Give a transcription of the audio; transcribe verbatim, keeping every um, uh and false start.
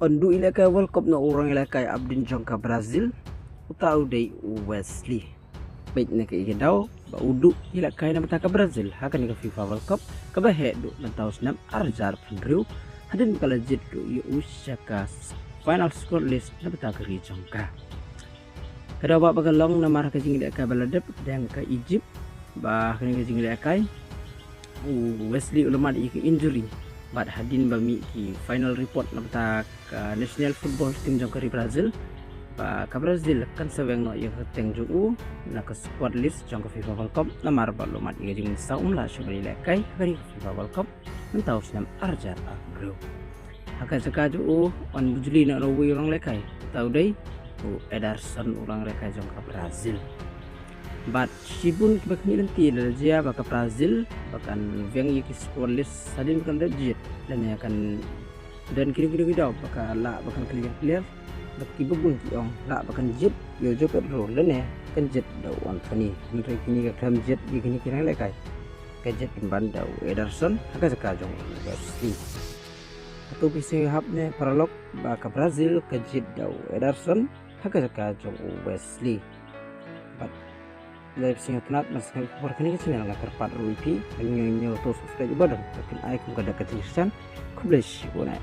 Yn duh ïalehkai World Cup na u rang ïalehkai abdin jong ka Brazil, uta u dei u Wesley. Peit na ka ïa ka daw ba u duh ïalehkai na bynta ka Brazil ha kane ka FIFA World Cup kaba heh duh mynta u snem ar hajar arphew hynriew, hadien ba ka la jied duh ïa u sha ka final squad list na bynta ka ri jong ka. Ka daw ba ka long namar ka jingïalehkai ba la dep dang ka Egypt, ba kane ka jingïalehkai u Wesley u la mad ïa ka injury. Bad hadien ba mih ki final report na bynta ka national football team jong ka ri Brazil, ba ka Brazil kan sa weng noh ïa ka kyrteng jong u na ka squad list jong ka FIFA World Cup namar ba u la mad ïa ka jingmynsaw, um lah shuh ban ïalehkai ha ka FIFA World Cup mynta u snem ar hajar arphew hynriew. Ha ka jaka jong u yn bujli noh uwei u rang ïalehkai, uta u dei u Ederson u rang ïalehkai jong ka Brazil. Bad shibun kiba khmih lynti la jia ba ka Brazil ba kan weng ïa ki squad list hadien ba kan dep jied, lane kan don kino kino ki daw ba ka lah ba kan clear clear. Bad kiba bun ki ong lah ba kan jied ïa u Joe Pedro lane kan jied da u Antony. Hynrei kine ka khlem jied ïa kine ki rang ïalehkai, ka jied pynban da u Ederson ha ka jaka jong u Wesley. Hato phi sngew hap ne paralok ba ka Brazil ka jied da u Ederson ha ka jaka jong u Wesley? Bad lada phi sngew tynnat ban sngap ïa ki khubor kane ka channel, nga kyrpad ruh ïa phi ban ñiew ñiew to subscribe ïa u button ba phin ai kum ka dak ka jingkyrchan. Khublei shibun.